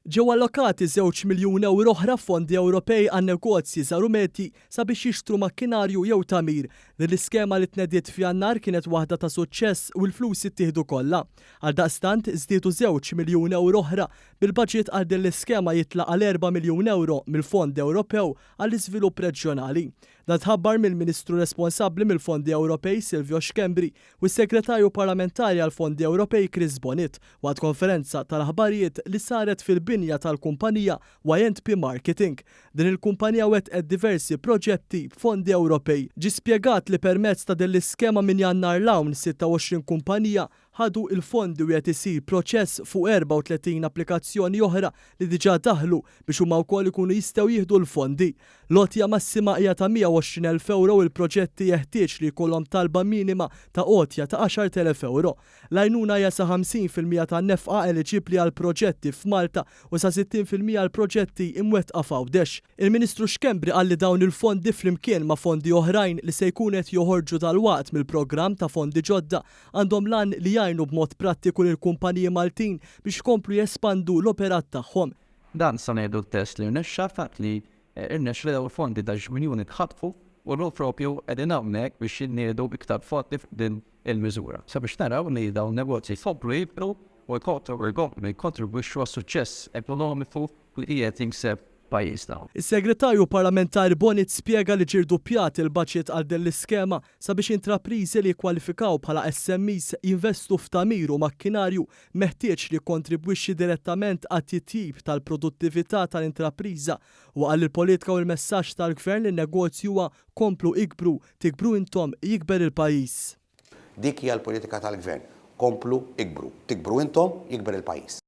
Ġew allokati żewġ miljun ewro oħra f'fondi Ewropej għan-negozji żgħar u medji sabiex jixtru makkinarju jew tagħmir. Din l-iskema li tnediet f'Jannar kienet waħda ta' suċċess u l-flus ittieħdu kollha. Għaldaqstant, żdiedu żewġ miljun ewro oħra, bil-baġit għal din l-iskema jitla' għal erba' miljun ewro mill-Fond Ewropew għall-Iżvilupp Reġjonali. Dan tħabbar mill-Ministru responsabbli mill-Fondi Ewropej Silvio Schembri u s-Segretarju Parlamentari għall-Fondi Ewropej Chris Bonett waqt konferenza tal-aħbarijiet li saret fil-binja tal-kumpanija Y&P Marketing. Din il-kumpanija wettqet diversi proġetti b'fondi Ewropej. Ġie spjegat li permezz ta' din l-iskema minn Jannar 'l hawn 26 kumpanija ħadu l-fondi u qiegħed isir proċess fuq 34 applikazzjoni oħra li diġà daħlu biex huma wkoll ikunu jistgħu jieħdu l-fondi. L-għotja massima hija ta' 120,000 ewro u l-proġetti jeħtieġ li jkollhom talba minima ta' għotja ta' 10,000 ewro. L-għajnuna hija sa 50% tan-nefqa eliġibbli għal proġetti f'Malta u sa 60% għal proġetti imwettqa f'Għawdex. Il-Ministru Schembri qal li dawn il-fondi flimkien ma' fondi oħrajn li se jkunu qed joħorġu dalwaqt mill-programm ta' fondi ġodda għandhom l-għan li jgħinu b'mod prattiku lill-kumpaniji Maltin biex ikomplu jespandu l-operat tagħhom. Dan nistgħu ngħidu test li rnexxa, fatt li rnexxa li dawn il-fondi ta' xi miljuni tħatfu u llum propju qegħdin hawnhekk biex inniedu iktar fondi fuq din il-miżura sabiex naraw li dawn in-negozji jkomplu jikbru u jkomplu jikkontribwixxu għas-suċċess ekonomiku li qiegħed jikseb pajjiżna. Is-Segretarju Parlamentari Bonnitt spjega li ġie rduppjat il-baġit għal din l-iskema sabiex intrapriżi li jikkwalifikaw bħala SMEs jinvestu f'tagħmir u makkinarju meħtieġ li jikkontribwixxi direttament għat-titjib tal-produttività tal-intrapriża. Huwa qal li l-politika u l-messaġġ tal-Gvern lin-negozji huwa komplu ikbru, tikbru intom, jikber il-pajjiż. Dik hija l-politika tal-Gvern, komplu ikbru, tikbru intom, jikber il-pajjiż.